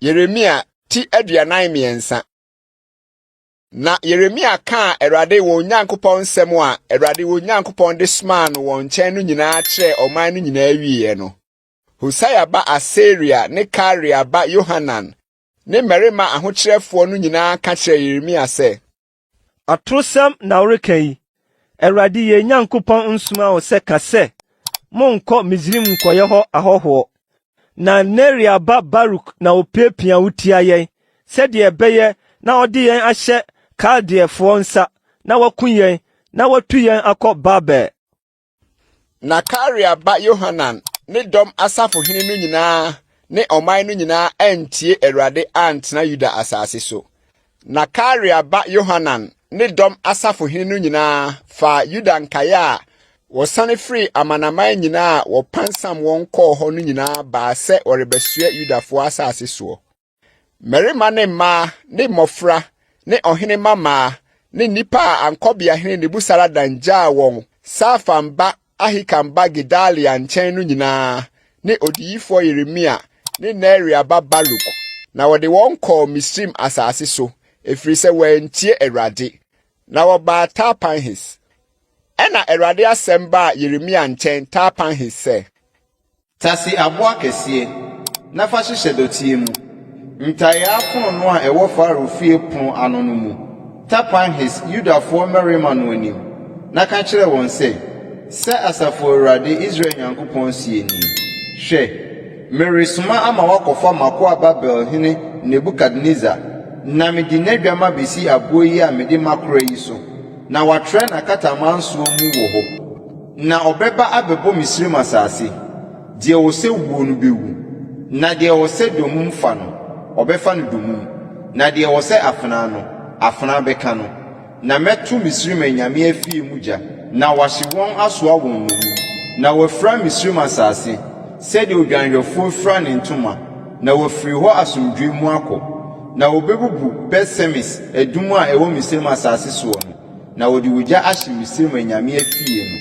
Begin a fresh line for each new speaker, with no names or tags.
Yeremia ti 43. Na Yeremia kaa Awurade wɔn Nyankopɔn nsɛm a Awurade wɔn Nyankopɔn de somaa no wɔn nkyɛn no nyinaa kyerɛɛ ɔman no nyinaa wieeɛ no, Hosaia ba Asaria ne Karea ba Yohanan ne mmarima ahokyerɛfoɔ no nyinaa ka kyerɛɛ Yeremia sɛ,
Atorosɛm na woreka yi. Awurade yɛn Nyankopɔn nsomaa wo sɛ ka sɛ, 'Monnkɔ Misraim nkɔyɛ hɔ ahɔhoɔ. Na Neria ba Baruk na opiapia wo tia yɛn, sɛdeɛ ɛbɛyɛ na ɔde yɛn ahyɛ Kaldeafoɔ nsa na wɔaku yɛn na wɔatu yɛn akɔ Babel.
Na Karea ba Yohanan ne dɔm asafohene no nyinaa ne ɔman no nyinaa antie Awurade antena Yuda asase so. Na Karea ba Yohanan ne dɔm asafohene no nyinaa faa Yuda nkaeɛ a wɔsane firii amanaman nyinaa a wɔpansam wɔn kɔɔ hɔ no nyinaa baa sɛ wɔrebɛsoɛ Yudafoɔ asase soɔ. Mmarima ne mmaa ne mmɔfra ne ɔhene mmammaa ne nnipa a ankɔbeahene Nebusaradan gyaa wɔn Safan ba Ahikam ba Gedalia nkyɛn no nyinaa ne odiyifoɔ Yeremia ne Neria ba Baruk, na wɔde wɔn kɔɔ Misraim asase so, ɛfiri sɛ wɔantie Awurade. Na wɔbaa Tahpanhes. Ɛnna Awurade asɛm baa Yeremia nkyɛn Tahpanhes sɛ.
Tase aboɔ akɛseɛ, na fa hyehyɛ dɔteɛ mu, ntayaa fononoo a ɛwɔ Farao fie pono ano no mu, Tapanhes Yudafoɔ mmarima no anim, na ka kyerɛ wɔn sɛ, 'Sɛ Asafo Awurade, Israel Nyankopɔn seɛ nie, Hwɛ, meresoma ama wɔakɔfa m'akoa Babelhene Nebukadnessar, na mede n'adwa mabɛsi aboɔ yi a mede makora yi so, na watrɛ n'akatamansoɔ mu wɔ hɔ. Na ɔbɛba abɛbɔ Misraim asase, deɛ ɔsɛ wuo no bɛwu, na deɛ ɔsɛ dommum fa no, ɔbɛfa no dommum, na deɛ ɔsɛ afena no, afena bɛka no. Na mɛto Misraim anyame afie mu gya, na wɔahye wɔn asoa wɔn nnommum, na wɔafira Misraim asase, sɛdeɛ odwanhwɛfoɔ fira ne ntoma, na wɔafiri hɔ asomdwoeɛ mu akɔ. Na wɔbɛbubu Bet-Semes adum a ɛwɔ Misraim asase soɔ no, Na wɔde ogya ahye Misraim anyame afie no.